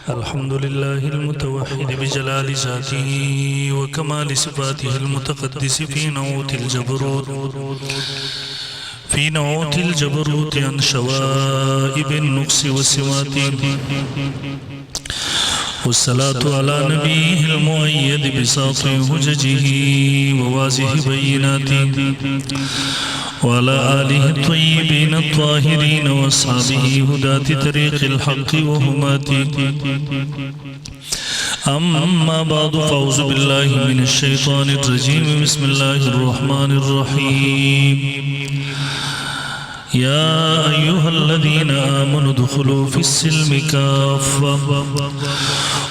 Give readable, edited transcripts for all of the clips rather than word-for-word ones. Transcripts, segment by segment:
الحمد لله المتوحد بجلال ذاته وكمال صفاته المتقدس في نعوت الجبروت في نعوت الجبروت عن شوائب النقص والسوات، والصلاة على نبيه المؤيد بساط حججه وواضح بيناته، وعلى آله الطيبين الطاهرين وأصحابه هداة طريق الحق وهماته. أما بعد، فأعوذ بالله من الشيطان الرجيم. بسم الله الرحمن الرحيم. يا أيها الذين آمنوا ادخلوا في السلم كافة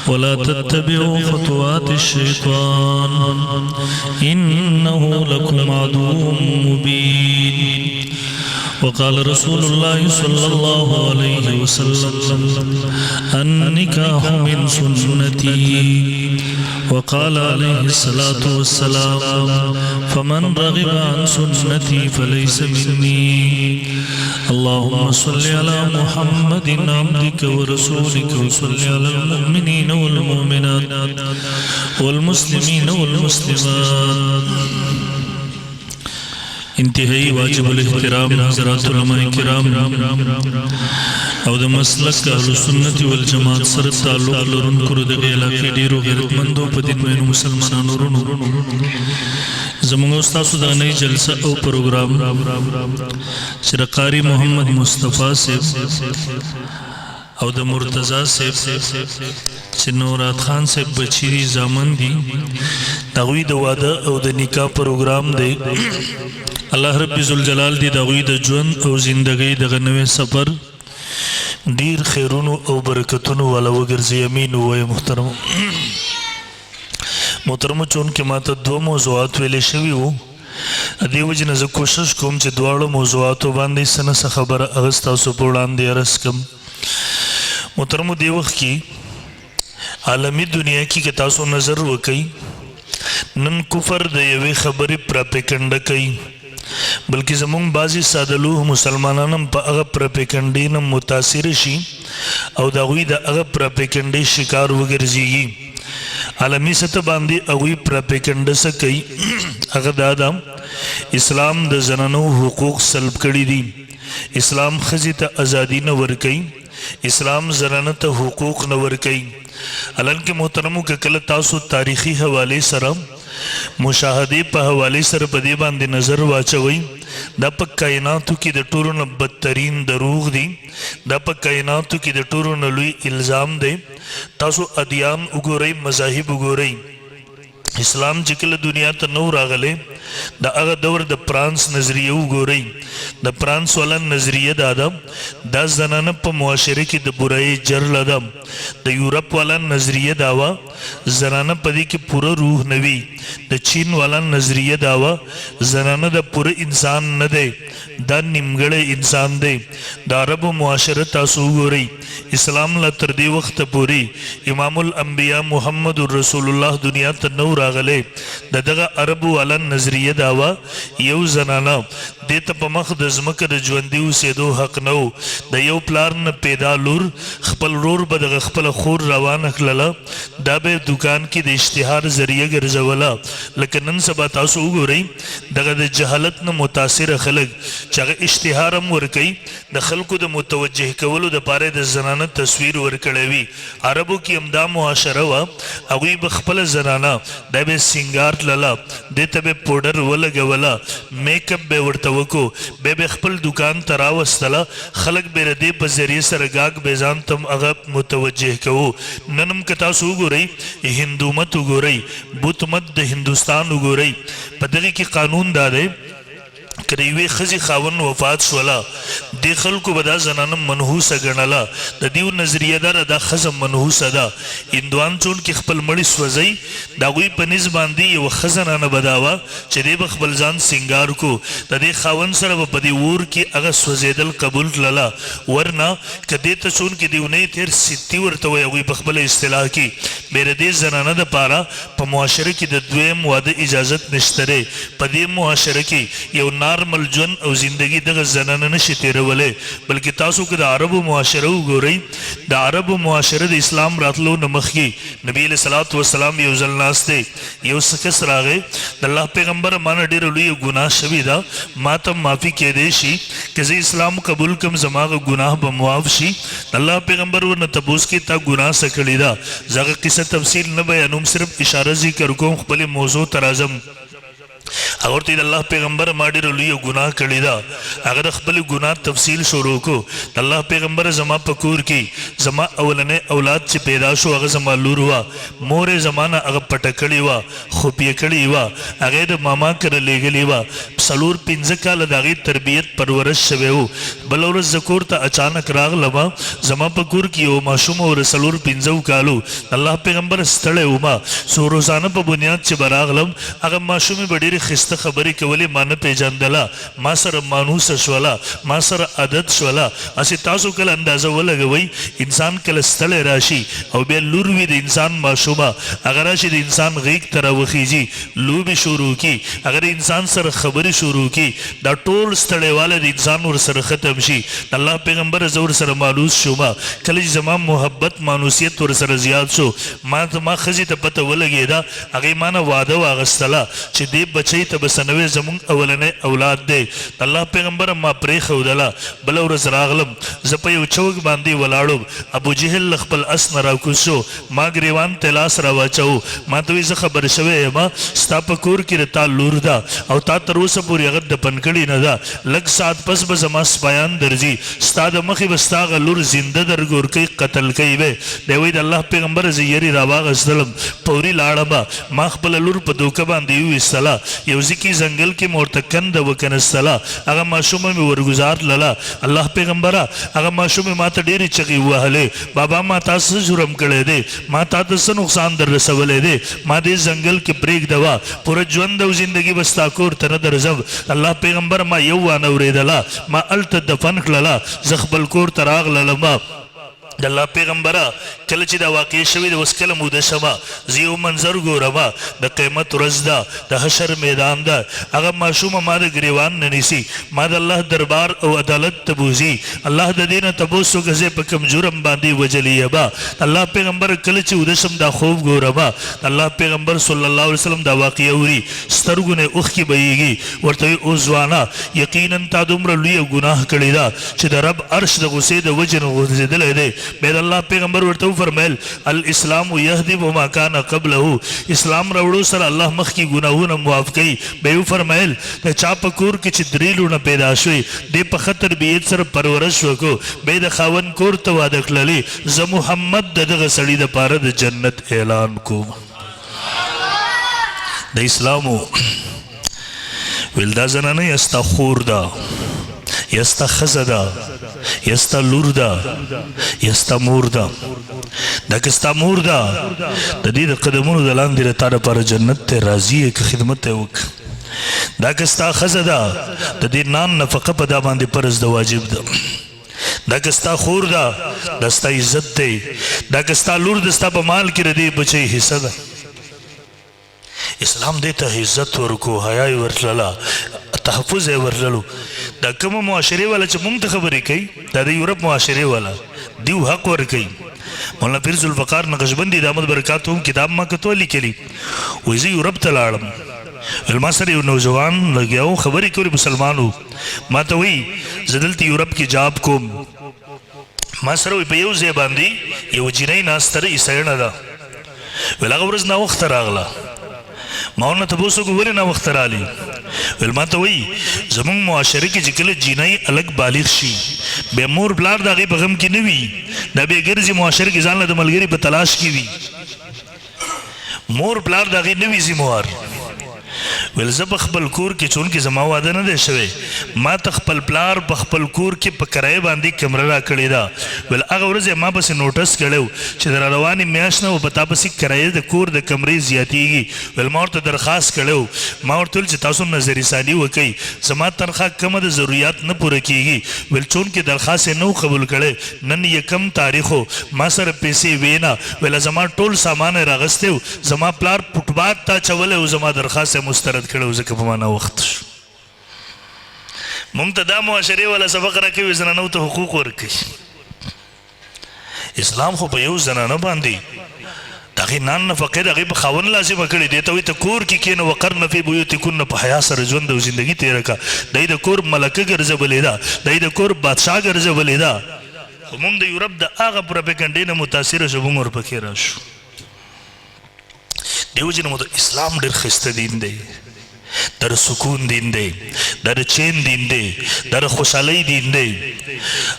ولا تتبعوا خطوات الشيطان، إنه لكم عدو مبين. وقال رسول الله صلى الله عليه وسلم: النكاح من سنتي. وقال عليه الصلاة والسلام: فمن رغب عن سنتي فليس مني. اللهم صل على محمد عبدك ورسولك، وصل على المؤمنين والمؤمنات والمسلمين والمسلمات. انتهایی واجب الاحترام حضرات علماء کرام او د مسلک اهل سنت والجماعت سره تعلق لرونکو، دغه علاقې ډیرو غیرتمندو، په دین مینو مسلمانانو ورونو، زموږ استاد د نۍ جلسه او پروګرام چې د قاری محمد مصطفی صاحب او د مرتضی صاحب، چې نورات خان صاحب بچی دي، زامن دي، د هغوی د واده او د نکاح پروګرام دی. الله رب ذوالجلال دې د هغوی د ژوند او زندګۍ دغه نوی سفر ډیر خیرونو او برکتونو والا وګرځي. امین ووایه. محترم محترمو، چونکې ماته دوه موضوعات ویلې شوي وو، دې وجې نه زه کوشش کوم چې دواړو موضوعاتو باندې څه نه څه خبره هغه ستاسو په وړاندې عرض کړم. محترمو، دې وخت کې عالمي دنیا کې که تاسو نظر وکئ، نن کفر د یوې خبرې پراپیکنډه کوي، بلکې زمونږ بعضې سادهلوح مسلمانان هم په هغه پراپیکنډې نه متاثر شي او د هغوی د هغه پراپیکنډې شکار وګرځېږي. عالمي سطح باندې هغوی پراپیکنډه څه کوي؟ هغه دا ده، اسلام د زنانو حقوق سلب کړي دي، اسلام ښځې ته ازادي نه ورکوي، اسلام زنانه ته حقوق نه ورکوي. حالانکه محترمو، که کله تاسو تاریخي حوالې سره، مشاهدې په حوالې سره په دې باندې نظر واچوئ، دا په کائناتو کې د ټولو نه بدترین دروغ دي، دا په کائناتو کې د ټولو نه لوی الزام دی. تاسو ادیان وګورئ، مذاهب وګورئ. اسلام چې کله دنیا ته نو راغلی، د هغه دور د پرانس نظریه وګورئ. د پرانس والا نظریه دا ده، دا زنانه په معاشره کې د برای جرله ده. د یورپ والا نظریه دا وه، زنانه په دې کې پوره روح نه وي. د چین والا نظریه دا وه، زنانه د پوره انسان نه دی، دا نیمګړی انسان دی. د عربو معاشره تاسو وګورئ. اسلام لا تر دې وخته پورې، امام الانبیا محمد رسول الله دنیا ته نو راغلی، د دغه عربو والا نظریه دا وه، یو زنانه دې ته په مخ د ځمکه د ژوندي اوسېدو حق نه و. د یو پلار نه پیدا لور، خپل ورور به دغه خپله خور روانه کړله، دا به دکان کې د اشتهار ذریعه ګرځوله. لکه نن سبا تاسو وګورئ، دغه د جهالت نه متاثره خلک چې هغه اشتهار هم ورکوي، د خلکو د متوجه کولو دپاره د زنانه تصویر ورکړی وي. عربو کې هم دا معاشره وه، هغوی به خپله زنانه دا به سینګار تلله، دې ته به پوډر ولګوله، میک اپ به ورته وکړو، بیا به خپل دکان ته راوستله، خلک به د دې په ذریعه سره ګاک به ځان ته هم هغه متوجه کوو. نن هم که تاسو وګورئ، هندو مت وګورئ، بت مت د هندوستان وګورئ، په دغې کې قانون دا دی، که د یوې ښځې خاوند وفات شوله، دې خلکو به دا زنانه منحوسه ګڼله. د دیو نظریه ده، دا ښځه منحوسه ده. هندوان چونکې خپل مړي سوځوي، د هغوی په نس باندې یوه ښه زنانه به دا وه چې دی به خپل ځان سینګار کو، د دې خاوند سره به په دې اور کې هغه سوځېدل قبول کړله. ورنه که دې ته چونکې دیونۍ تېر ستي ورته وایي هغوی په خپله اصطلاح کې، بیا د دې زنانه دپاره په معاشره کې د دویم واده اجازت نشته دی. په دې معاشره کې یو نارمل نارمل ژوند او زندگی دغه زنانه نشي تیرولی. بلکې تاسو که د عربو معاشره وګورئ، د عربو معاشره د اسلام راتلو نه مخکې، نبی علیه الصلاة والسلام یو ځل ناست دی، یو څه کس راغی، د الله پیغمبر مانه ډېره لویه ګناه شوې ده، ما ته معافي کېدی شي؟ که زه اسلام قبول کړم زما هغه ګناه به معاف شي؟ د الله پیغمبر ورنه تپوس کوي، تا ګناه څه کړې ده؟ زه هغه قصه تفصیل نه بیانوم، صرف اشاره ذکر کوم، خپلې موضوع ته راځم. هغه ورته د الله پیغمبر ما ډېره لویه ګناه کړې ده. هغه د خپلې ګناه تفصیل شروع کو. د الله پیغمبر زما په کور کې زما اولنی اولاد چې پیدا شو هغه زما لور وه، مور یې زما نه هغه پټه کړې وه، خفیه کړې وه، هغه یې د ماما کره لېږلې وه. 4-5 کاله د هغې تربیت پرورش شوی و. بله ورځ زه کور ته اچانک راغلم، زما په کور کې یوه ماشومه وه د 4-5 کالو. د الله پیغمبر ستړی وم، څو روزانه په بنیاد چې به راغلم هغه ماشومې به ډېرې ښایسته خبرې کولې، ما نه پېژندله، ما سره مانوسه شوله، ما سره عادت شوله. هسې تاسو کله اندازه ولګوئ، انسان کله ستړی راشي او بیا لور وي د انسان ماشومه، هغه راشي د انسان غېږ ته راوخیږي، لوبې شروع کړي، هغه د انسان سره خبرې شروع کړي، دا ټول ستړیوالی د انسان ورسره ختم شي. د الله پیغمبر زه ورسره مانوس شوم. کله چې زما محبت مانوسیت ورسره زیات شو، ما زما ښځې ته پته ولګېده، هغې ما نه وعده واخیستله چې دې بچۍ ته به څه نه وې، زموږ اولنی اولاد دی. د الله پیغمبر ما پرېښودله. بله ورځ راغلم، زه په یو چوک باندې ولاړ وم، ابو جهل له خپل اس نه راکوز شو، ما ګریوان ته لاس راواچاوه، ما ته وایي زه خبر شوی یم ستا په کور کې د تا لور ده او تا تر اوسه پورې هغه دفن کړې نه ده. لږ ساعت پس به زما سپایان درځي، ستا د مخې به ستا هغه لور زنده درګور کوي، قتل کوي به. دی وایي د الله پیغمبر زه یرې راواغستلم، پوري لاړم، ما خپله لور په دوکه باندې وویستله، یو ځای کې ځنګل کې مې ورته کنده وکنستله، هغه ماشومه مې ورګزار تلله. الله پیغمبره هغه ماشومې ما ته ډېرې چغې ووهلې، بابا ما تا څه جرم کړی دی، ما تا ته څه نقصان در رسولی دی، ما دې ځنګل کې پرېږده وه، پوره ژوند او زندګي به ستا کور ته نه درځم. الله پیغمبر ما یو وانه ورېدله، ما هلته دفن کړله، زه خپل کور ته راغللم. د الله پیغمبره کله چې دا واقع شوې ده، اوس کله موده شمه، زه یو منظر ګورم، د قیامت ورځ ده، د حشر میدان ده، هغه ماشومه ما د ګریوان نه نیسي، ما د الله دربار او عدالت ته بوځي، الله د دې نه تپوس وکړه زه په کوم جرم باندې وژلی یم. الله پیغمبر کله چې وده شم دا خوب ګورم. الله پیغمبر صلی الله علیه وسلم دا واقعه اوري، سترګو نه اوښکې بهیږي، ورته وایي او ځوانه یقینا تا دومره لویه ګناه کړې ده چې د رب عرش د غصې د وجې نه غورځېدلی دی. بیا د الله پیغمبر ورته وفرمایل الاسلام یهدم ما کان قبله، اسلام راوړو سره الله مخکې ګناهونه معاف کوي. بیا یې وفرمایل د چا په کور کې چې 3 لوڼه پیدا شوې، دې په ښه تربیت سره پرورش وکړو، بیا د خاوند کور ته واده کړلې، زه محمد د دغه سړي دپاره د جنت اعلان کوم. د اسلامو ویل دا زنانه یا ستا خور ده، یا ستا ښځه ده، یا ستا لور ده، یا ستا مور ده. دا که ستا مور ده د دې د قدمونو د لاندې د تا دپاره جنت ته راضي یې که خدمت یې وکړه. دا که ستا ښځه ده د دې نان نفقه په دا باندې فرض ده، واجب ده. دا که ستا خور ده دا ستا عزت دی. دا که ستا لور ده ستا په مال کې د دې بچی حصه ده. اسلام دې ته عزت ورکو، حیا یې ورتلله، تحفظ یې ورتللو. دا کومه معاشرې والا چې مونږ ته خبرې کوي، دا د یورپ معاشرې والا دیو حق ورکوي. مولانا پیر ذوالفقار نقشبندي د احمد برکات هم کتاب ما کتو لیکلی، وایي زه یورپ ته لاړم، ویل ما سره یو نوجوان لګیا و، خبرې کولې، مسلمان و، ما ته وایي زه دلته یورپ کې جاب کوم، ما سره وایي په یو ځای باندې یوه جینۍ ناسته ده، عیسایڼه ده. ویل هغه ورځ ناوخته راغله، ما ورنه تپوس وکړو ولې ناوخته راغلې؟ ویل ما ته وایي زموږ معاشره کې چې کله جینۍ هلک بالغ شي، بیا مور پلار د هغې په غم کې نه وي، دا بیا ګرځي معاشره کې ځان له د ملګري په تلاش کې وي، مور پلار د هغې نه وي ذمهوار. ویل زه په خپل کور کې چونکې زما واده نه دی شوی، ما ته خپل پلار په خپل کور کې په کرایه باندې کمره را کړې ده. ویل هغه ورځ یې ما پسې نوټس کړی و چې د را روانې میاشت نه به په تا پسې کرایه د کور د کمرې زیاتېږي. ویل ما ورته درخواست کړی و، ما ورته ویل چې تاسو نظر ثاني وکړئ، زما تنخوا کمه ده، ضروریات نه پوره کېږي. ویل چونکې درخواست یې نه و قبول کړی، نن یکم تاریخ و، ما سره پیسې وې نه. ویل زما ټول سامان یې راغستی و، زما پلار پټبات ته اچولی و، زما درخواست یې مسترد کړی و، ځکه په ما ناوخته شو. مونږ ته دا معاشرې والا سبق راکوي، زنانو ته حقوق ورکوي. اسلام خو په یو زنانه باندې د هغې نان نفقې د هغې په خاوند لازمه کړې، دې ته وایي ته کور کې کښېنه، وقرن فی بیوتکن، په حیا سره ژوند او زندګي تېره کړه. دی د کور ملکه ګرځولې ده، دی د کور بادشاه ګرځولې ده. خو مونږ د یورپ د هغه پروپیګنډې نه متاثره شو، مونږ ورپکې راشو. دې وجې نه مو د اسلام ډېر ښایسته دین دی، دا د سکون دین دی، دا د چین دین دی، دا د خوشحالۍ دین دی،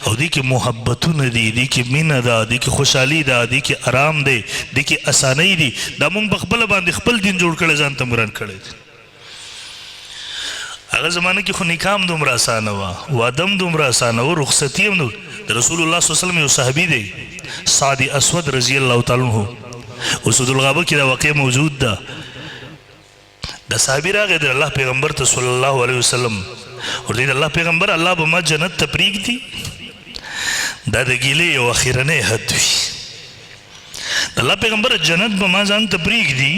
او دې کې محبتونه دي، دې کې مینه ده، دې کې خوشحالي ده، دې کې آرام دی، دې کې اسانۍ دي. دا مونږ په خپله باندې خپل دین جوړ کړی، ځان ته ګران کړی دی. هغه زمانه کې خو نکاح هم دومره اسانه وه، واده هم دومره اسانه وه، رخصتي هم. د رسول الله صلی الله علیه وسلم یو صحابي دی، سعد اسود رضی الله تعالی عنه، اسود الغابه کې دا واقع موجود ده. دا صحابي راغی د الله پیغمبر ته صلی الله علیه وسلم، ورته د الله پیغمبر، الله به ما جنت ته پرېږدي؟ دا د ګیلې یو اخرنی حد وي. د الله پیغمبر، جنت به ما ځان ته پرېږدي؟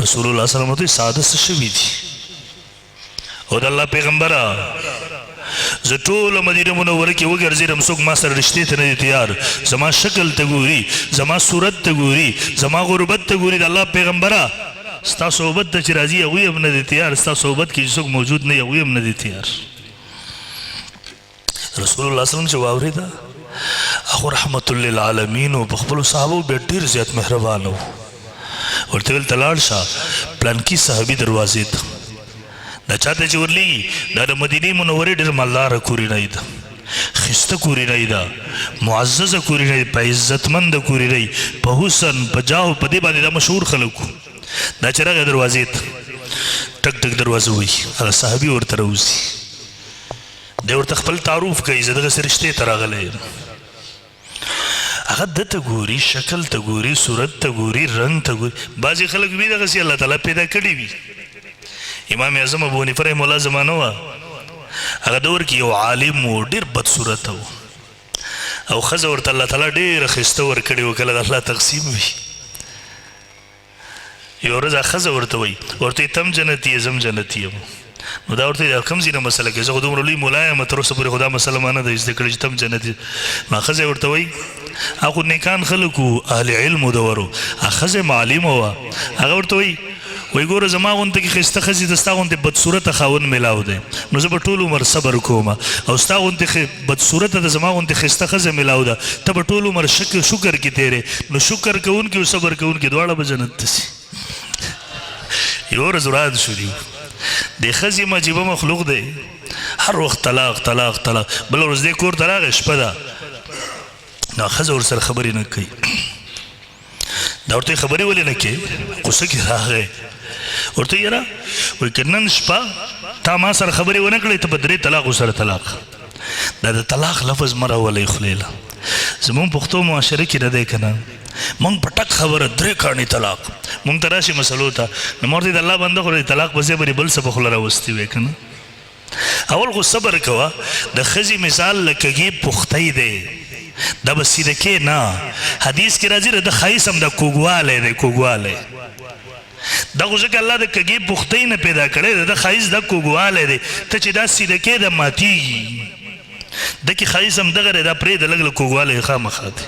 رسول الله صلی الله علیه وسلم ته ساده څه شوي دي؟ او د الله پیغمبره، زه ټوله مدینه منوره کې وګرځېدم، څوک ما سره رشتې ته نه دي تیار. زما شکل ته ګوري، زما صورت ته ګوري، زما غربت ته ګوري. د الله پیغمبره، ستا صحبت ته چې راځي هغوی هم نه دي تیار، ستا صحبت کې چې څوک موجود نه، هغوی هم نه دي تیار. رسول الله صلی الله علیه وسلم چې واورېده، هغه رحمت للعالمین په خپلو صحابو بیا ډېر زیات مهربان و، ورته ویل ته لاړ شه پلانکي صحابي دروازې ته. دا چاته چې ورلېږي، دا د مدینې منورې ډېر مالداره کورنۍ ده، ښایسته کورنۍ ده، معززه کورنۍ، په عزتمنده کورنۍ، په حسن، په جاه، په دې باندې دا مشهور خلک وو. دا چې راغی دروازې ته، ټک ټک دروازه وایي، هغه صحابي ورته راوځي، دی ورته خپل تعارف کوي، زه دغسې رشتې ته راغلی یم. هغه ده ته ګوري، شکل ته ګوري، صورت ته ګوري، رنګ ته ګوري. بعضې خلک وي دغسې الله تعالی پیدا کړي وي. امام اعظم ابو حنیفه رحمه الله زمانه وه، هغه دور کې یو عالم و، ډېر بدصورته و، او ښځه ورته الله تعالی ډېره ښایسته ورکړې وه. کله د الله تقسیم وي. یو ورځ ښځه ورته وایي، ورته یې تم جنتي یې، زم جنتي یم. نو دا ورته کوم ځای نه مسله کوي؟ زه خو دومره لوی ملا یم، تر اوسه پورې خو دا مسله ما نه ده زده کړې چې تم جنتي. نو ښځه ورته وایي، هغه خو نیکان خلک وو، اهل علم دورو، ښځه معلمه وه. هغه ورته وایي، وایي ګوره، زما غونته کې ښایسته ښځې ته ستا غوندې بدصورته خاوند میلاو دی، نو زه به ټول عمر صبر کوم، او ستا غوندې بدصورته ته زما غوندې ښایسته ښځه میلاو ده، ته به ټول عمر شکر کې تېرې. نو شکر کوونکي او صبر کوونکي دواړه به جنت ته ځي. یوه ورځ وران شو دي. د ښځې عجیبه مخلوق دی، هر وخت طلاق طلاق طلاق. بله ورځ دی کور ته راغی، شپه ده، نو ښځه ورسره خبرې نه کوي. دا ورته خبرې ولې نه کوې؟ غوسه کې راغی، ورته یاره وایي که نن شپه تا ما سره خبرې ونه کړې، ته په درې طلاقو سره طلاق. دا د طلاق لفظ مه راولئ خولې له. زمونږ پښتو معاشره کې نه دی که نه، مونږ په ټک خبره درې کاڼې طلاق. مونږ ته راشي مسلو ته، نو مور دې د الله بنده خو د طلاق په ځای باندې بل څه په خوله راوستي وی که نه. اول خو صبر کوه. د ښځې مثال له کږې پښتۍ دی، دا به سیده کې نه. حدیث کې راځي د ښایست هم د کوږوالی دی، کوږوالی. دا خو ځکه الله د کږې پښتۍ نه پیدا کړی دی، د ښایست د کوږوالی دی. ته چې دا سیده کې ده، ماتېږي. د کې ښایست هم دغه دی، دا پرېږده، لږ لږ کوږوالی یې خامخا دی.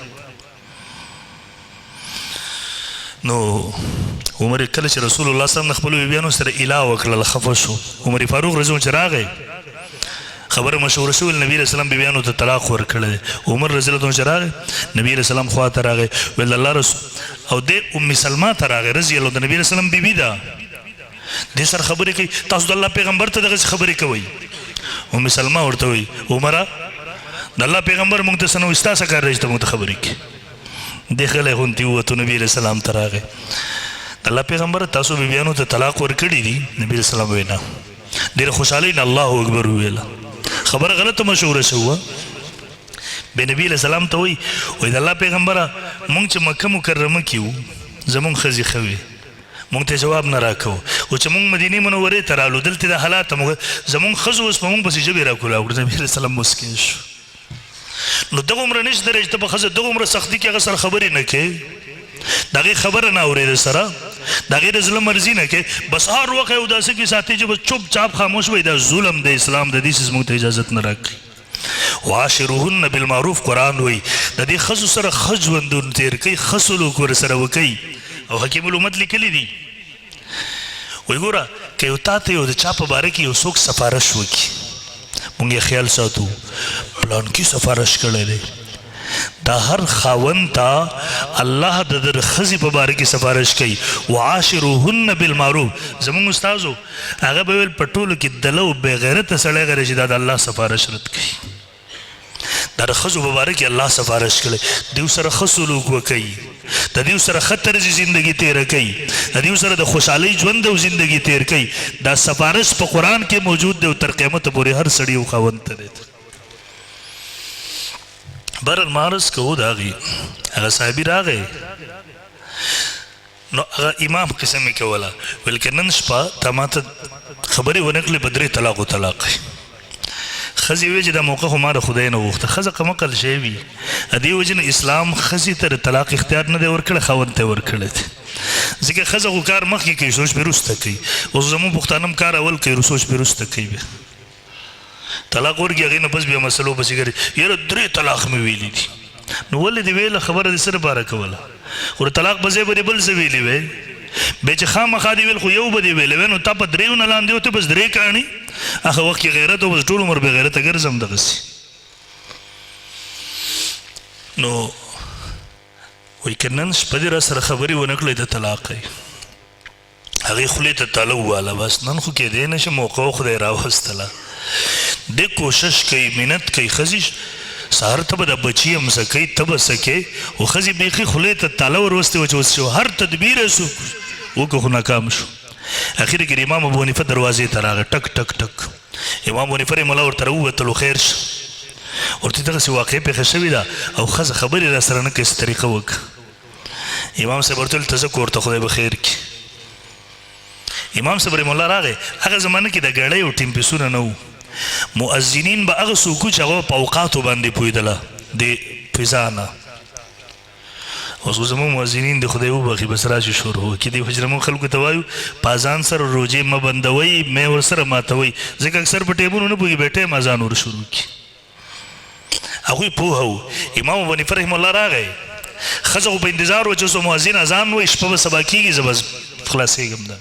نو عمر کله چې رسول الله صلی الله علیه وسلم خپل بیبیانو سره اله وکړل، خفه شو. عمر فاروق رضی الله عنه راغی، خبره مشهوره شو، نبی رسول الله بیبیانو ته طلاق ورکړل. عمر رضی الله عنه راغی، نبی رسول الله خوا ته راغی، ویل الله رسول، او د ام سلمہ ته راغی رضی الله عنها، نبی رسول الله بیبي ده. دې سره خبرې کوي، تاسو د الله پیغمبر ته دغسې خبرې کوئ؟ ام سلمہ ورته وایي، عمره، د الله پیغمبر موږ ته څه نه وایي، ستا څه کار دی چې ته موږ ته خبرې کوې؟ دی غلی غونتې ووتو، نبي علیه السلام ته راغی، د الله پیغمبر، تاسو بیبیانو ته طلاق ورکړي دي؟ نبي علیه السلام وینا ډېره خوشحالۍ نه الله اکبر وویله. خبره غلطه مشهوره شوه. به نبی علیه السلام ته وایي، وایي د الله پیغمبره، مونږ چې مکه مکرمه کې وو، زمونږ ښځې ښه وې، مونږ ته جواب نه راکو، خو چې مونږ مدینې منورې ته رالو، دلته د حالات مونږ زمونږ ښځو اوس په مونږ پسې ژبې راکولاو کړو. نبي علیه السلام موسکی شو. نو دغه عمره نشته چې ته په ښځه دغه عمره سختي کې هغه سره خبرې نه کوې، د هغې خبره نه اورې سره. د هغې د زړه مرضي نه کوې، بس هر وخت یې اوداسه کې ساتې چې بس چوپ چاپ خاموش وي. دا ظلم دی، اسلام د دې څیز موږ ته اجازت نه راکوي. وعاشروهن بالمعروف قرآن وایي، د دې ښځو سره ښه ژوندون تېر کوي، ښه سلوک ورسره وکوي. او حکیم الامت لیکلي دي، وایي ګوره که یو تا ته یو د چا په باره کې یو څوک سفارش وکړي، مونږ یې خیال ساتو پلانکي سفارش کړی دی، دا هر خاوند ته الله د در ښځې په باره کې سفارش کوي، وعاشروهن بالمعروف. زمونږ استادو هغه به ویل په ټولو کې دله او بېغیرته سړی غری چې دا د الله سفارش رد کوي. دا د ښځو په باره کې الله سفارش کړی، دیو سره ښه سلوک وکړي، د دیو سره ښه طرز زندګي تیره کوي، د دیو سره د خوشحالۍ ژوند او زندګي تیر کوي. دا سفارش په قرآن کې موجود دی او تر قیامته پورې هر سړي او خاوند ته دی. بهرحال ما عرض کوو، د هغې هغه صحابي راغی، نو هغه امام قصه مې کوله، ویل که نن شپه تا ماته خبرې ونه کړې په درې طلاقو طلاق یې. ښځې ویل چې دا موقع خو ما د خدای نه غوښته. ښځه قمقل شی وي، د دې وجې نه اسلام ښځې ته د طلاق اختیار نه دی ورکړی، خاوند ته یې ورکړی دی. ځکه ښځه خو کار مخکې کوي، سوچ پرې وروسته کوي. اوس زموږ پښتانه هم کار اول کوي، سوچ پرې وروسته کوي، بیا طلاق ورکړي، هغې نه پس بیا مسلو پسې ګرځي، یاره درې طلاق مې ویلي دي. نو ولې دې ویله؟ خبره دې څه لپاره کوله؟ خو د طلاق په ځای به دې بل څه ویلي وی، بیا چې خامخا دې ویل خو یو به دې ویلی وی. نو تا په درېیو نه لاندې وتې، بس درې کاڼي. هغه وخت کې غیرت و، بس ټول عمر بې غیرته ګرځم دغسې. نو وایي که نن شپه دې راسره خبرې ونه کړې د طلاق یې. هغې خولې ته تله وواله، بس نن خو کېدی نه شي، موقع خدای راوستله. دی کوشش کوي، منت کوي، ښځې سهار ته به د بچي هم څه کوي، ته به څه کوې، خو ښځې بیخي خولې ته تاله وروستې وه چې اوس هر تدبیر یې وکړو خو ناکام شو. اخر کې د امام ابو حنیفه دروازې ته راغی، ټک ټک ټک. امام ابو حنیفه رحمه الله ورته راووتلو، خیر شه، ورته دغسې واقعه پېښه شوې ده او ښځه خبرې راسره نه کوي، څه طریقه وکړه؟ امام صاحب ورته ویل ته ځه کور ته، خدای به خیر کړي. امام صاحب رحم الله راغی، هغه زمانه کې د ګړۍ او ټیم پیسونه نه وو، مؤذنین به هغه څوک وو چې هغه په اوقاتو باندې پوهېدله د فضا نه. اوس خو زموږ مؤذنین د خدای وبخښي، بس راشي شروع وکړي. دې وجې نه موږ خلکو ته وایو په اذان سره روژې مه بندوئ، مې ورسره ماتوئ، ځکه اکثر په ټیمونو نه پوهېږي، بې ټیمه اذان ور شروع کړي. هغوی پوه وو. امام ابو حنیفه رحمه الله راغی، ښځه خو په انتظار وه چې اوس به مؤذن اذان وایي، شپه به سبا کېږي، زه به خلاصېږم. ده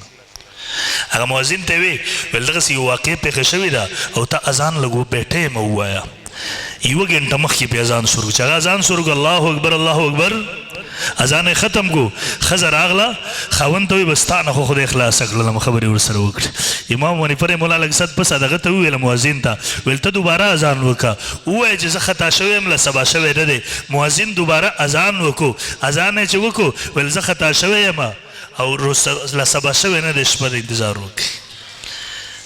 هغه مؤذن ته وی ویل دغسې یو واقع پېښه شوې ده او ته اذان لږ بې ټیمه ووایه، یوه ګنټه مخکې پې اذان شروع. چې هغه اذان شروع کړ، الله اکبر الله اکبر، اذان یې ختم کو، ښځه راغله، خاوند ته وایي بس تا نه خو خدای خلاصه کړلم، خبرې ورسره وکړې. امام حنیفه رحمه الله لږ ساعت پس دغه ته وویل مؤذن ته، ویل ته دوباره اذان وکړه، ووایه چې زه خطا شوی یم، له سبا شوی نه دی. مؤذن دوباره اذان وکړو، اذان یې چې وکړو ویل زه خطا شوی یم او له سبا شوی نه دی، شپه د انتظار وکړي.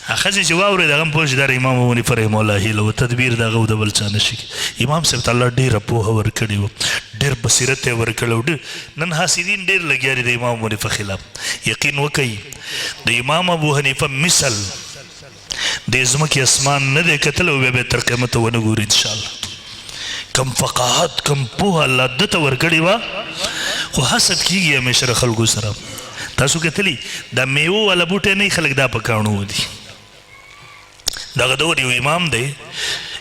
ښځې چې واورېده هغه هم پوه شو دا د امام ابو حنیفه رحمه الله هیله وه، تدبیر د هغه او د بل چا نه شي. امام صاحب ته الله ډېره پوهه ورکړې وه، ډېر بصیرت یې ورکړی و. ډېر نن حاسدین ډېر لګیا دي د امام ابو حنیفه خلاف. یقین وکړئ د امام ابو حنیفه مثل د ځمکې اسمان نه دی کتلی او بیا به تر قیامته ونه ګوري انشاءالله. کم فقاهت کم پوهه الله ده ته ورکړې وه، خو حسد کیږي همیشه د خلکو سره. تاسو کتلی دا میوه والا بوټی نه خلک دا په کاڼو دي. دغه دور یو امام دی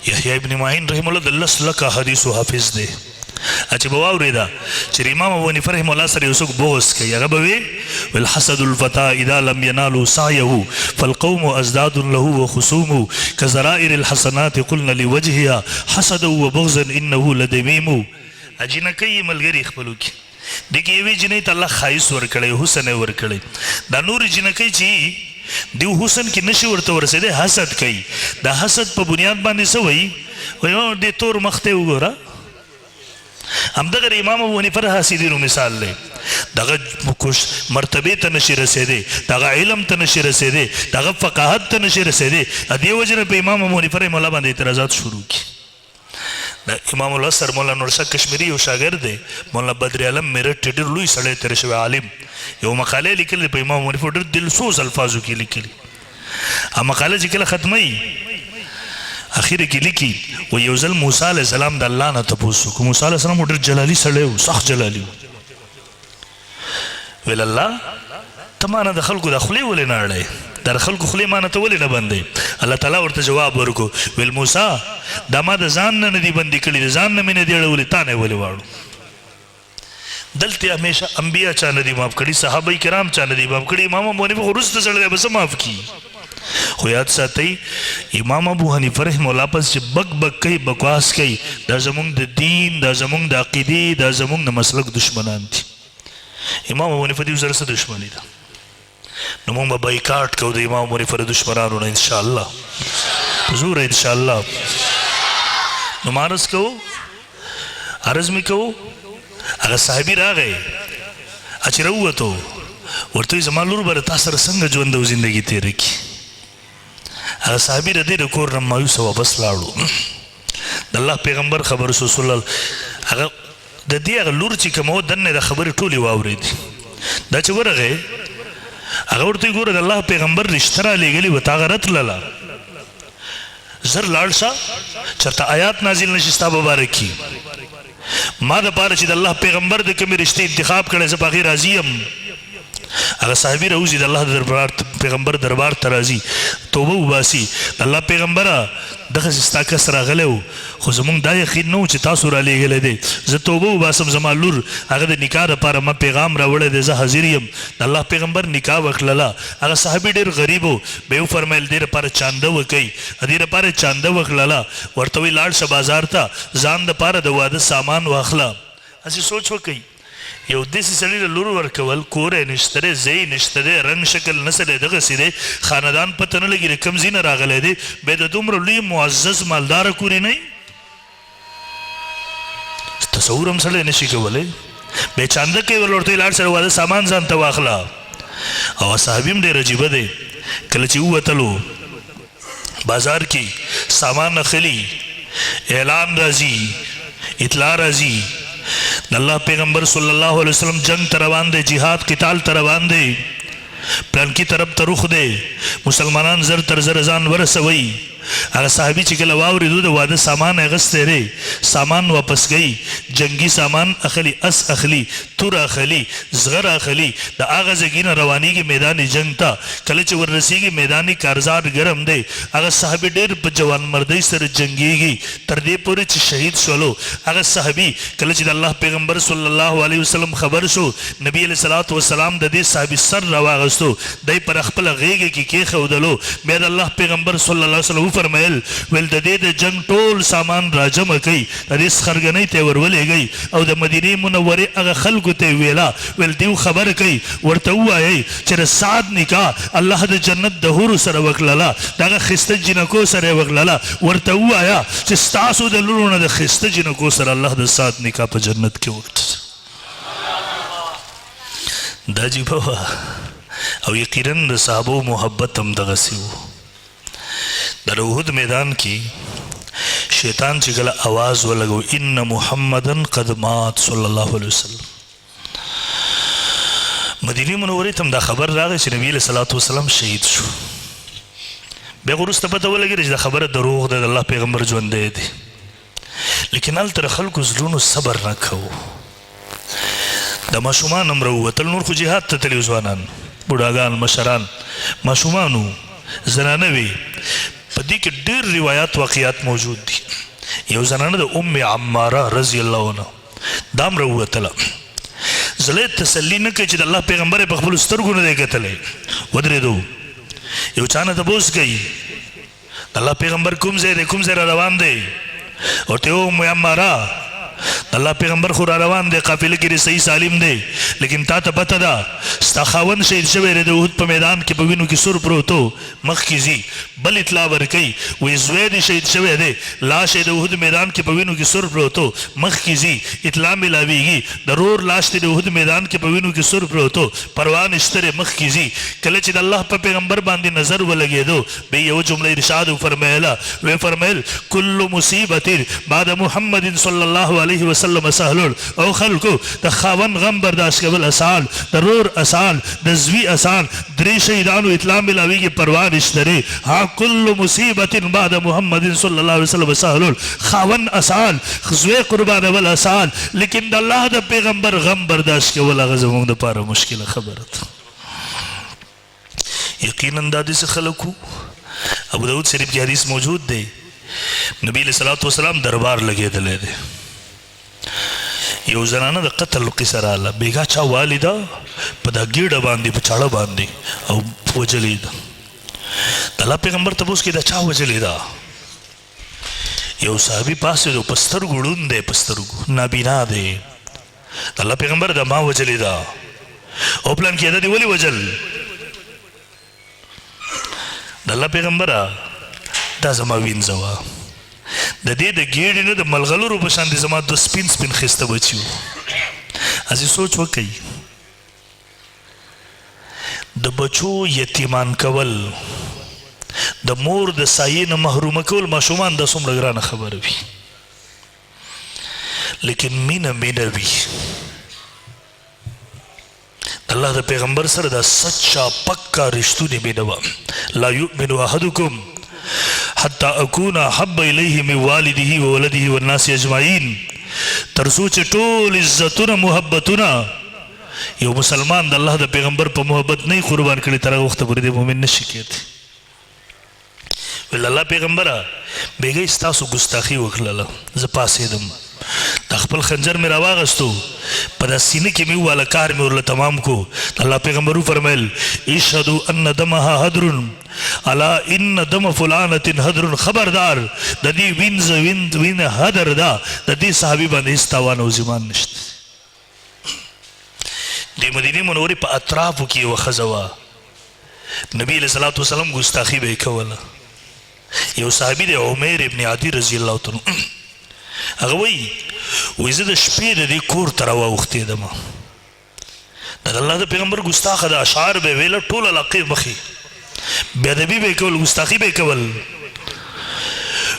یحیی ابن معین رحم الله، د لس لکه حدیثو حافظ دی. چې به واورېده چې امام ابو حنیفه رحمه الله سره یو څوک بغض کوي، هغه به وي ویل حسد الفتا اذا لم ينالوا سعيه فالقوم ازداد له وخصوم كزرائر الحسنات قلنا لوجهها حسدا وبغضا انه لدميم. جینکۍ ملګري خپلو کې دې کې یوې جینۍ ته الله ښایست ورکړی، حسن یې ورکړی، دا نورې جینکۍ چې دیو حسن کې نشي ورته ورسېدی حسد کوي. د حسد په بنیاد باندې څه وایي؟ وایي دې تور مخ ته وګوره. همدغه د امام ابو حنیفه د حاسدینو مثال دی، دغه کوش مرتبې ته نشي رسېدی، دغه علم ته نشي رسېدی، دغه فقاهت ته نشي رسېدی. د دې وجې نه په امام ابو حنیفه رحمه الله باندې اعتراضات شروع کړي. د امام العصر مولانا نورشاه کشمیري یو شاګرد دی، مولانا بدر عالم میرټ، ډېر لوی سړی تېر شوی عالم، یو مقاله یې لیکلې په امام ابو حنیفه، ډېر دلسوز الفاظو کې لیکلي. هغه مقاله چې کله ختموي اخر کې لیکي و یو ځل موسی علیه السلام د الله نه تپوس وکړو. موسی علیه السلام ډېر جلالي سړی و، سخت جلالي و. ویل الله ته مانه د خلکو د خولې ولې نه اړې، د خلکو خولې مانه ته ولې نه بندې؟ الله تعالی ورته جواب ورکو، ویل موسی دا ما د ځان نه نه دي بندې کړي، د ځان نه مې نه دي اړولي، تا نه یې ولې واړو؟ دلته همیشه انبیا چا نه دي معاف کړي، صحابه کرام چا نه دي معاف کړي، امام ابو حنیفه خو وروسته سړی دی، به څه معاف کړي؟ خو یاد ساتئ امام ابو حنیفه رحمه الله پس چې بک بک کوي، بکواس کوي، دا زمونږ د دین، دا زمونږ د عقیدې، دا زمونږ د مسلک دشمنان دي. امام ابو حنیفه دیو سره څه دشمني ده؟ نو موږ به بایکاټ کوو د امام ابو حنیفه د دشمنانو نه انشاءالله، زور انشاءالله. نو ما عرض کوو، عرض مې کوو، هغه صحابي راغی چې راووتو، ورته وایي زما لور به له تا سره څنګه ژوند او زندګي تېره کړي؟ هغه صحابي د دې د کور نه مایوسه واپس لاړو. د الله پیغمبر خبر شو صلی الله، هغه د دې هغه لور چې کومه وه دننه د خبرې ټولې واورېدې. دا چې ورغی هغه ورته ګوره د الله پیغمبر رشته را لېږلې وه، تا هغه راتلله، زر لاړ شه چېرته آیات نازل نه شي ستا په باره کې. ما د پاره چې د الله پیغمبر د کومې رشتې انتخاب کړی زه په هغې راضي یم. هغه صحابي راوځي د الله د دربار پیغمبر دربار ته راځي، توبه وباسي، د الله پیغمبره دغسې ستا کس راغلی و، خو زمونږ دا یقین نه و چې تاسو رالیږلی دی، زه توبه وباسم، زما لور هغه د نکاح دپاره ما پیغام راوړی دی، زه حاضر یم. د الله پیغمبر نکاح وکړله. هغه صحابي ډېر غریب و، بیا یې وفرمیل دې دپاره چانده وکئ، دې دپاره یې چانده وکړله، ورته وایي لاړ شه بازار ته ځان دپاره د واده سامان واخله. هسې سوچ وکئ، یو داسې سړي له لور ورکول، کور یې نشته دی، ځای یې نشته دی، رنګ شکل نسل یې دغسې دی، خاندان پته نه لګي د کوم ځای نه راغلی دی، بیا د دومره لوی معزز مالداره کور یې نه وي، تصور هم سړی نشي کولی. بیا چانده کوي ورته لاړ شه د واده سامان ځان ته واخله. او صحابي هم ډېر عجیبه دی، کله چې ووتلو بازار کې سامان اخلي، اعلان راځي، اطلاع راځي، د الله پیغمبر صلی الله علیه وسلم جنگ ته روان دی، جهاد قتال ته روان دی، پلانکي طرف ته رخ دی، مسلمانان زر تر زره ځان ورسوي. هغه صحابي چې کله واورېدو د واده سامان یې اخیستی دی، سامان واپس کوي، جنګي سامان اخلي، اس اخلي، توره اخلي، زغره اخلي، د هغه ځګي نه روانېږي میدان جنګ ته. کله چې وررسېږي میدان کارزار ګرم دی، هغه صحابي ډېر په جوانمردۍ سره جنګېږي تر دې پورې چې شهید شولو. هغه صحابي کله چې د الله پیغمبر صلی الله علیه وسلم خبر شو، نبی علیه الصلاة والسلام د دې صحابي سر راواغستو، دی پر خپله غېږه کې کېښودلو. بیا د الله پیغمبر صلی الله علیه وسلم وفرمایل، ویل د دې د جنګ ټول سامان راجمع کړئ، د دې سخرګنۍ ته یې ورولېږئ او د مدینې منورې هغه خلکو ته یې ویله، ویل دیو خبر کړئ، ورته ووایئ چې د سعد نکاح الله د جنت د حورو سره وکړله، د هغه ښایسته جینکو سره یې وکړله، ورته ووایه چې ستاسو د لوڼو نه د ښایسته جینکو سره الله د سعد نکاح په جنت کې وکړه. دا عجیبه وه او یقینا د صحابو محبت هم دغسې و. د احد میدان کې شیطان چې کله اواز ولګو ان محمدا قد مات صلی الله علیه وسلم، مدینه منورې ته هم دا خبر راغی چې نبی علیه الصلاة والسلام شهید شو. بیا وروسته پته ولګېده چې دا خبره دروغ ده، د الله پیغمبر ژوندی دی. لیکن هلته د خلکو زړونو صبر نه کوو. د ماشومان هم راووتل، نور خو جهاد ته تللي ځوانان، بوډاګان، مشران، ماشومان وو، زنانه وې. په دې کې ډېر روایات واقعات موجود دي. یو زنانه د ام عماره رضی الله عنها دا هم راووتله، زړه یې تسلي نه کوي چې د الله پیغمبر یې په خپلو سترګو نه دی کتلی. ودرېدو، یو چا نه تپوس کوي د الله پیغمبر کوم ځای دی، کوم ځای را روان دی؟ ورته ام عماره د الله پیغمبر خو را روان دی، قافله کې دی، صحیح سالم دی، لیکن تا ته پته ده ستا خاوند شهید شوی دی، د احد په میدان کې په وینو کې سور پروت و، مخکې ځي. بل اطلاع ورکوي، وایي زوی دې شهید شوی دی، لاش یې د احد میدان کې په وینو کې سور پروت و، مخکې ځي. اطلاع ملاویږي، د رور لاش دې د احد میدان کې په وینو کې سور پروت و، پروا نشته دی، مخکې ځي. کله چې د الله په پیغمبر باندې نظر ولګېدو، بیا یوه جمله ارشاد وفرمایله، ویې فرمایل کل مصیبت بعد محمد صلی الله علیه وسلم سهل. او خلکو، د خاوند غم برداشت کول اسان، د رور اسان، د زوی اسان، درې شهیدانو اطلاع ملاویږي، پروا نشته دی. ها کل مصیبت بعد محمد صلی الله علیه وسلم سهل. خاوند اسان، زوی قربانول اسان، لیکن د الله د پیغمبر غم برداشت کول هغه زموږ دپاره مشکله خبره ده. یقینا دا داسې خلک وو. ابو داود شریف کې حدیث موجود دی، نبی علیہ الصلوۃ والسلام دربار لګېدلی دی. یو زنانه د قتل قصه راله، بېګا چا والده په دا ګېډه باندې په چاړه باندې او وژلې ده. د الله پیغمبر تپوس کې دا چا وژلې ده؟ یو صحابي پاڅېدو، په سترګو ړوند دی، په سترګو نابینا دی. د الله پیغمبر دا ما وژلې ده. او پلان کې دا دې ولې وژل؟ د الله پیغمبره دا زما وینځه وه، د دې د ګېډې نه د ملغلرو په شان دې زما دوه سپین سپین ښایسته بچي وو. هسې سوچ وکړئ، د بچو یتیمان کول، د مور د سایې نه محرومه کول ماشومان، دا څومره ګرانه خبره وي، لیکن مینه مینه وي. د الله د پیغمبر سره دا سچا پکا رښتونی مینه وه. لا یؤمن احدکم حتی اکون احب الیه من والده و ولده والناس اجمعین، تر څو چې ټول عزتونه محبتونه یو مسلمان د الله د پیغمبر په محبت نه قربان کړي، تر هغه وخته پورې دی مؤمن نشي کېدی. ویل الله پیغمبره بیګۍ ستاسو ګستاخي وکړله، زه پاڅېدم، د خپل خنجر مې راواغستو، په دا سینه کې مې وواله، کار مې ورله تمام کو. د الله پیغمبر وفرمیل اشهدو ان دمها هدر الا ان دم فلانة هدر، خبردار د دې وینځ وینه هدر ده، د دې صحابي باندې هېڅ تاوان او زیمان نشته. د مدینې منورې په اطرافو کې یوه ښځه وه، نبی علیه الصلاة والسلام ګستاخي به یې کوله. یو صحابي دی عمیر ابن عدي رضی الله تعالی هغه وایي، وایي زه د شپې د دې کور ته راواوښتېدم، دا د الله د پیغمبر ګستاخه ده، اشعار به یې ویله، ټول علاقې مخې بې ادبي به یې کول، ګستاخي به یې کول.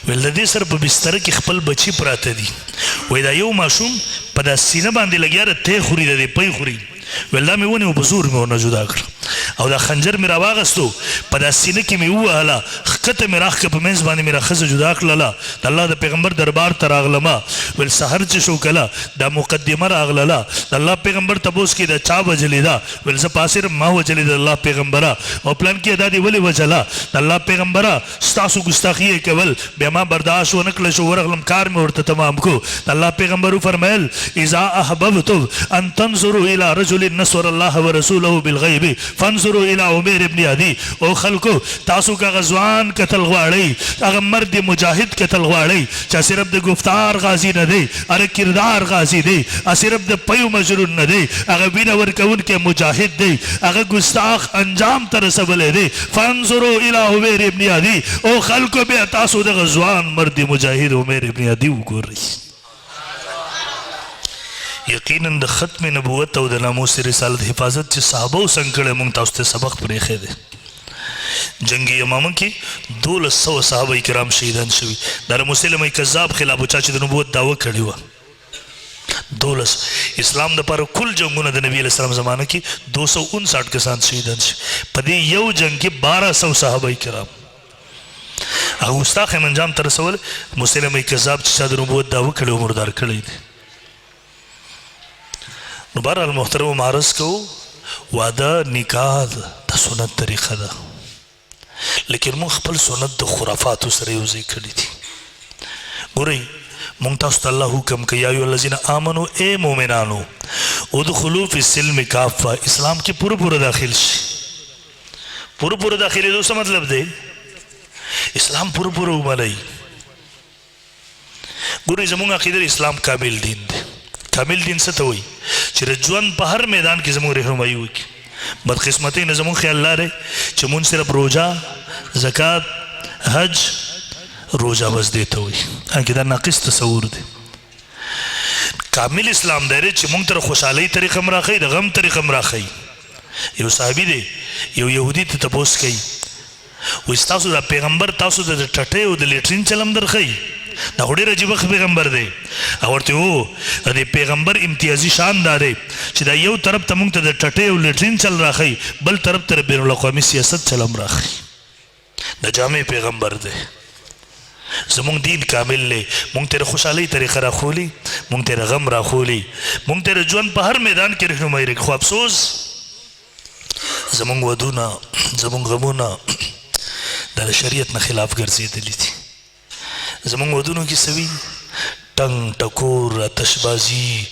ویل د دې سره په بستر کې خپل بچي پراته دي، وایي دا یو ماشوم په دا سینه باندې لګیا ده، تی خوري، د دې پی خوري. ویل دا مې ونیو، په زور مې ورنه جدا کړ او دا خنجر مې راواغستو، په دا سینه کې مې ووهله، ښکته مې راښکه، په منځ باندې مې را ښځه جدا کړله. د الله د پیغمبر دربار ته راغلمه. ویل سحر چې شو کله دا مقدمه راغلله، د الله پیغمبر تپوس کې دا چا وژلې ده؟ ویل زه پاڅېدم، ما وژلې ده د الله پیغمبره. او پلان کې دا دې ولې وژله؟ د الله پیغمبره ستاسو ګستاخي یې کول، بیا ما برداشت ونه کړل شو، ورغلم کار مې ورته تمام کو. د الله پیغمبر وفرمایل اذا احببتم ان تنظروا الى رجل نصر الله ورسوله بالغیب فانظروا الى عمیر ابن عدی. او خلکو تاسو که هغه ځوان کتل غواړئ، هغه مرد مجاهد کتل غواړئ چې صرف د ګفتار غازي نه دی، هغه کردار غازي دی، صرف د پیو مجرون نه دی، هغه وینه ورکوونکی مجاهد دی، هغه ګستاخ انجام ته رسولی دی، فانظروا الى عمیر ابن عدی. او خلکو بیا تاسو دغه ځوان مرد مجاهد عمیر ابن عدی وګورئ. یقینا د ختم نبوت او د ناموس رسالت حفاظت چې صحابه څنګه کړی، مونږ تاسو ته سبق پرېښی دی. جنګ یمامه کې 1200 صحابه کرام شهیدان شوي، دا د مسلمه کذاب خلاف چا چې د نبوت دعوه کړې وه. دولس اسلام د پاره کل جنگونه د نبی علیہ السلام زمانه کې 259 کسان شهیدان شوي، په دې یو جنگ کې 1200 صحابه کرام هغه ګستاخ یې انجام ته رسول. مسلمه کذاب چې چا د نبوت دعوه کړې وه مردار کړی دی. نو بهرحال محترم معرض کو، واده نکاح د سنت طریقه ده، لیکن موږ خپل سنت د خرافاتو سره یو ځای کړي دي. ګورئ مونږ تاسو ته الله حکم کوي، یا ایها الذین آمنو، ای مؤمنانو، ادخلوا فی السلم کافه، اسلام کې پوره پوره داخل شي. پوره پوره داخلېدو څه مطلب دی؟ اسلام پوره پوره ومنئ. ګورئ زموږ عقیده اسلام کامل دین دی. کامل دین څه ته وایي؟ چې د ژوند په هر میدان کې زموږ رهنمایي وکړي. بدقسمتۍ نه زموږ خیال دا دی چې مونږ صرف روژه، زکات، حج، روژه بس دې ته وایي، حالانکه دا ناقص تصور دی. کامل اسلام دی چې مونږ تر خوشحالۍ طریقه هم راښیي، د غم طریقه هم راښیي. یو صحابي دی یو یهودي ته تپوس کوي، وایي ستاسو دا پیغمبر تاسو ته د ټټۍ او د لیټرین چلم درښیي، دا خو ډېر عجیبه پیغمبر دی. هغه ورته وو د دې پیغمبر امتیازي شان دا دی چې دا یو طرف ته مونږ ته د ټټۍ او لیټرین چل راښیي، بل طرف ته د بین الاقوامي سیاست چل هم راښیي. د جامع پیغمبر دی. زمونږ دین کامل دی، مونږ ته د خوشحالۍ طریقه راښولي، مونږ ته د غم راښولي، مونږ ته د ژوند په هر میدان کې رهنمایي راکړي. خو افسوس زمونږ ودونه، زمونږ غمونه د شریعت نه خلاف ګرځېدلي دي. زمونږ ودونو کې څه وي؟ ټنګ ټکور، آتشبازي،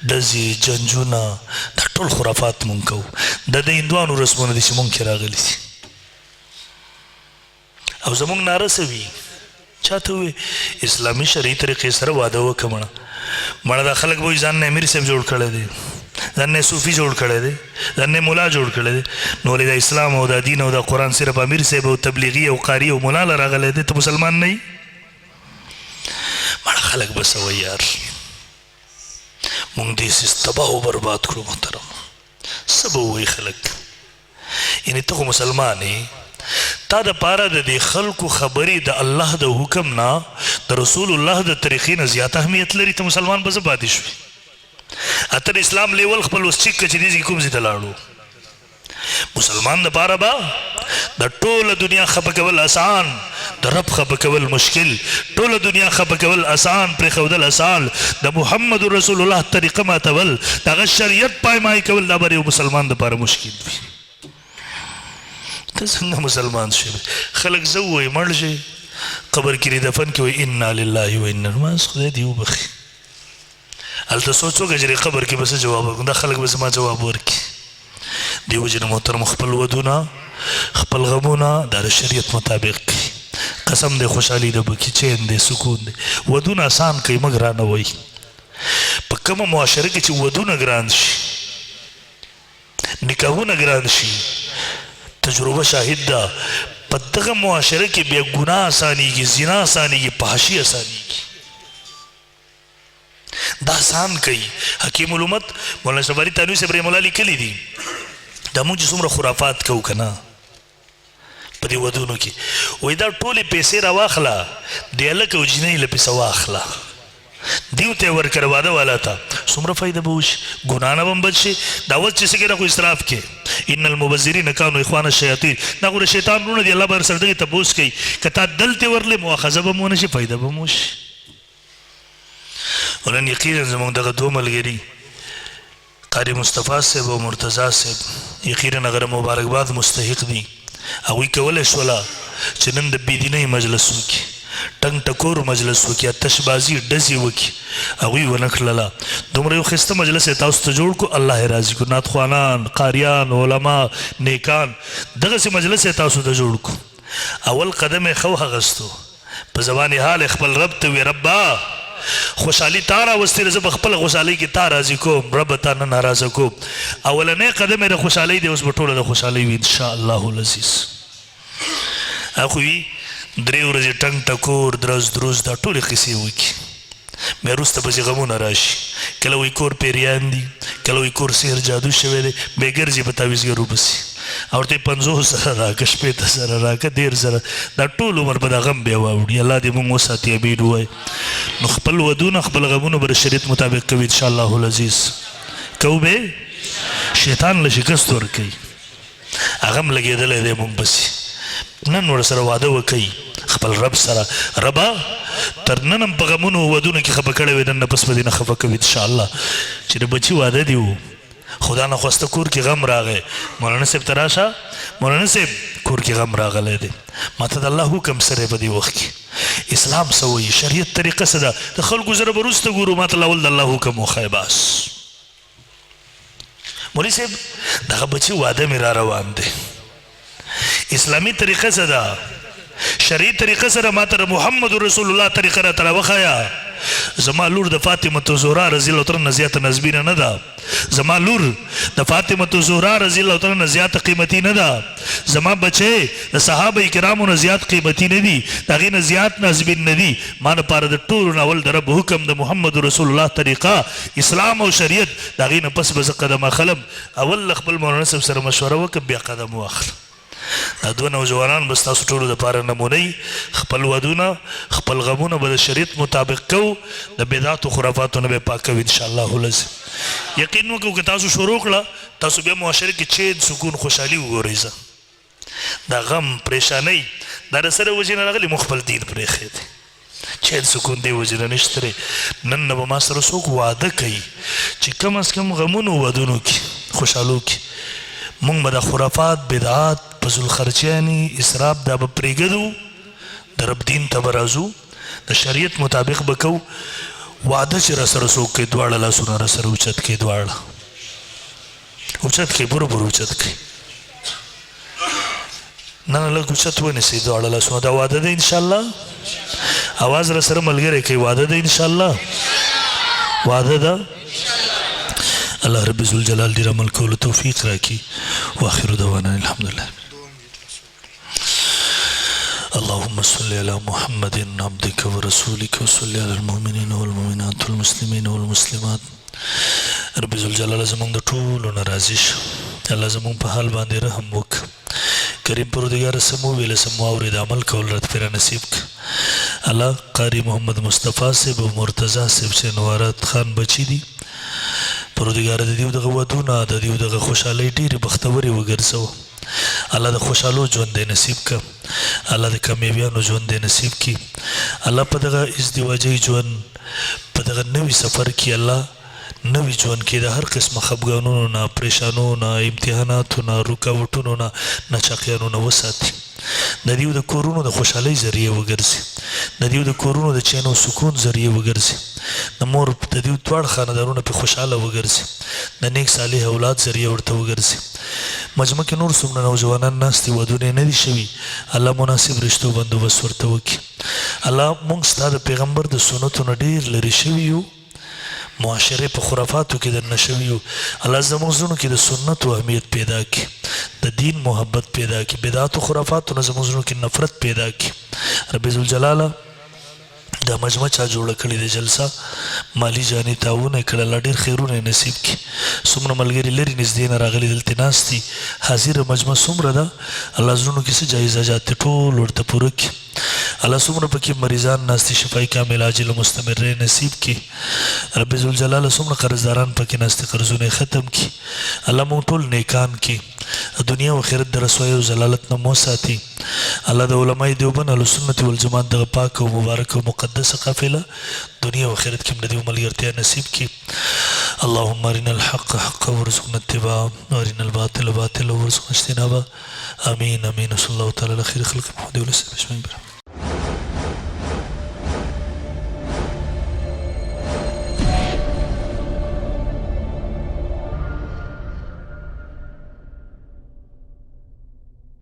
ډزې، جنجونه، دا ټول خرافات مونږ کوو. دا د هندوانو رسمونه دي چې مونږ کې راغلي دي. او زمونږ ناره څه وي؟ چاته ووې اسلامي شرعي طریقې سره واده وکړه مړه مړه دا خلک به ځان نه امیر صاحب جوړ کړی دی، ځان نه صوفي جوړ کړی دی، ځان نه مولا جوړ کړی دی. نو ولې دا اسلام او دا دین او دا قرآن صرف امیر صاحب او تبلیغي او قاري او مولا له راغلی دی؟ ته مسلمان نه یې؟ مړه خلک به څه وایي یار، مونږ دې څیز تباه او برباد کړو. محترم څه به ووایي خلک؟ یعنی ته خو مسلمان یې، تا د پاره د دې خلکو خبرې د الله د حکم نه، د رسول الله د طریقې نه زیات اهمیت لري. ته مسلمان به څه پاتې شوې؟ اته د اسلام لیول خپل اوس چیک کړه چې دې ځای کوم ځای ته لاړو. مسلمان د پاره به د ټوله دنیا خپه کول اسان، د رب خپه کول مشکل. ټوله دنیا خپه کول اسان، پرېښودل اسان، د محمد رسول الله طریقه ماتول، د هغه شریعت پایمای کول، دا به یو مسلمان د پاره مشکل وي. ته څنګه مسلمان شوې؟ خلک زه ووایي مړ شي، قبر کې دې دفن کې، وایي انا لله و انا، ما خدای دې وبخښي. هلته سوچ وکړه چې قبر کې به څه جواب ورکړم، دا خلک به زما جواب ورکړي. دې وجې نه محترم خپل ودونه، خپل غمونه دا د شریعت مطابق کوي. قسم دی خوشحالي ده پکې، چین دی، سکون دی. ودونه اسان کوي، مه ګرانوئ. په کومه معاشره کې چې ودونه ګران شي، نکاحونه ګران شي، تجربه شاهد ده، په دغه معاشره کې بیا ګناه اسانیږي، زنا اسانیږي، فحاشي اسانیږي. دا آسان کوي. حکیم الامت مولانا شباری تانوی صاحب رحم الله لیکلي دي، دا موږ چې څومره خرافات کوو که نه په دې ودونو کې، وایي دا ټولې پیسې راواخله، د هلک او جینۍ له پیسه واخله، دیو ته یې ورکړه، واده والا ته څومره فایده به وشي، ګناه نه به هم بچ شي. دا اوس چې څه کوي دا خو اسراف کوي. ان المبذرین کانوا اخوان الشیاطین، دا خو د شیطان وروڼه دي، الله به ورسره دغې تپوس کوي. که تا دلته ورلې مؤاخذه به هم ونه شي، فایده به هم وشي. ولن یقینا زموږ دغه دوه ملګري قاری مصطفی صاحب او مرتضی صاحب یقینا هغه د مبارکباد مستحق دي. هغوی کولی شوله چې نن د بېدینۍ مجلس وکړي، ټنګ ټکور مجلس وکړي، آتشبازي ډزې وکړي، هغوی ونه کړله. دومره یو ښایسته مجلس یې تاسو ته جوړ کړو، الله یې راضي کړو. نعت خوانان، قاریان، علما، نیکان، دغسې مجلس یې تاسو ته جوړ کړو. اول قدم یې ښه واخیستو، په زبان حال خپل رب ته وی، ربا خوشحالي تا راوستې ده، زه په خپله خوشحالۍ کې تا راضي کوم، رب تا نه ناراضه کوم. اولنی قدم یې د خوشحالۍ دی، اوس به ټوله د خوشحالۍ وي ان شاء الله العزیز. هغه وي درې ورځې ټنګ ټکور، درز دروز، دا ټولې قصې وکړي، بیا وروسته پسې غمونه راشي. کله وایي کور پیریان دي، کله وایي کور سحر جادو شوی دی، بیا ګرځي په تعویذګرو پسې، او ورته 50,000 راکه، 60,000 راکه، 30,000، دا ټول عمر به دا غم بیا واوړي. الله دې موږ وساتي، امین ووایي. نو خپل ودونه، خپل غمونه به د شریعت مطابق کوي ان شاء الله العزیز. کوو به، شیطان له شکست ورکوي، هغه هم لګېدلی دی مونږ پسې. نن ورسره واده وکړئ خپل رب سره، ربا تر نن هم په غمونو ودونو کې خفه کړی وې، نن نه پس به دې نه خفه کوي انشاءالله. چې د بچي واده دی و، خدا نه خواسته کور کې غم راغی، مولانا صاحب ته راشه، مولانا صاحب کور کې غم راغلی دی، ما ته د الله حکم سره په دې وخت کې اسلام څه وایي، شریعت طریقه څه ده، د خلکو سره به وروسته ګورو، ما ته اول د الله حکم وښیه بس. مولوی صاحب دغه بچی واده می را روان دی، اسلامی طریقه څه ده، شرعي طریقه سره ما ته محمد رسول الله طریقه را تر وخایا. زما لور د فاطمه زهرا رضی الله تعالی عنها زیاته نسبینه نه ده، زما لور د فاطمه زهرا رضی الله تعالی عنها زیاته قیمتي نه ده، زما بچی د صحابه کرامو نه زیات قیمتي نه دي، د هغې نه زیات نازبین نه دي. ما لپاره د ټولو نه اول د رب حکم، د محمد رسول الله طریقه، اسلام او شریعت، د هغې نه پس به زه قدم اخلم. اول له خپل مولانا صاحب سره مشوره وکړم، بیا قدم واخلم. دا دوه نوجوانان به ستاسو ټولو دپاره نمونه وي. خپل ودونه، خپل غمونه به د شریعت مطابق کوو، د بدعاتو خرافاتو نه به پاکوي ان شاء الله العظیم. یقین وکړو که تاسو شروع کړه، تاسو بیا معاشره کې چین، سکون، خوشحالي وګورئ. زه دا غم، پریشانۍ دا د سره وجې نه راغلي، موږ خپل دین پرېښی دی. چین سکون دی وجې نه نشته دی. نن نه به ما سره څوک واده کوي چې کم از کم غمونو ودونو کې خوشحالو کې مونږ به د خرافات، بدعات، فضول خرچیانی اسراف دا به پرېږدو، د رب دین ته به راځو، د شریعت مطابق به کوو. وعده چې راسره څوک کوي، دواړه لاسونه راسره اوچت کړئ، دواړه اوچت کړئ، پوره پوره اوچت کړئ. نه نه، لږ اوچت ونیسئ دواړه لاسونه. دا وعده ده انشاءالله. اواز را سره ملګری کوي، وعده ده انشاءالله، وعده ده. الله رب ذوالجلال دې عمل کولو توفیق راکړي. واخر دعوانا الحمدلله. اللهم صل على محمد عبدك ورسولك وصل على المؤمنين والمؤمنات والمسلمين والمسلمات. رب ذوالجلال زمونږ د ټولو نه راضي شه. الله زمونږ په حال باندې رحم وکړه. کریم پروردګار، څه مو ویل، څه مو واورېد، عمل کول راته پرې نصیب کړه. الله قاری محمد مصطفی صاحب او مرتضی صاحب چې نوارات خان بچی دي، پروردګار د دیو دغه ودونه، د دیو دغه خوشحالۍ ډېرې بختورې وګرځوه. الله د خوشحالو ژوند دې نصیب کړه. الله د کامیابیانو ژوند دې نصیب کړي. الله په دغه ازدواجي ژوند، په دغه نوي سفر کې، الله نوي ژوند کې د هر قسمه خفګانونو نه، پریشانو نه، امتحاناتو نه، رکاوټونو نه، ناچاقیانو نه وساتي. د دیو د کورونو د خوشحالۍ ذریعه وګرځي، د دیو د کورونو د چین او سکون ذریعه وګرځي، د مور د دیو دواړه خاندانونه په خوشحاله وګرځي، د نیک صالح اولاد ذریعه ورته وګرځي. مجمع کې نور څومره نوجوانان ناست دي، ودونه یې نه دي شوي، الله مناسب رشتو بندوبست ورته وکړي. الله مونږ ستا د پیغمبر د سنتو نه ډېر لرې شوي یو، معاشرې په خرافاتو کې دننه شوي یو. الله زموږ زړونو کې د سنتو اهمیت پیدا کړي، د دین محبت پیدا کړي، بدعت او خرافاتو نه زموږ زړونو کې نفرت پیدا کړي. رب ذوالجلاله، دا مجمع چا جوړه کړې ده، جلسه مالی جاني تعاون یې کړی، الله ډېر خیرونه یې نصیب کړي. څومره ملګري لرې نږدې نه راغلي، دلته ناست دي، حاضره مجمع څومره ده، الله زړونو کې څه جایز حاجات دي، ټول ورته پوره کړي. الله څومره پکې مریضان ناست دي، شفای کامل عاجل او مستمره نصیب کړي. رب ذوالجلال، څومره قرضداران پکې ناست دي، قرضونه یې ختم کړي. الله موږ ټول نیکان کړي، دنیا او آخرت د رسوایۍ او ذلالت نه مو ساتي. الله د علماء دیوبند اهل سنت والجماعت دغه پاک او مبارک او مقدسه قافله دنیا او آخرت کې هم د دې ملګرتیا نصیب کړي. اللهم ارنا الحق حقا وارزقنا اتباعه وارنا الباطل باطلا وارزقنا اجتنابه. امين امين. وصلى الله تعالى على خير خلق محمد وعلى اله وصحبه اجمعين.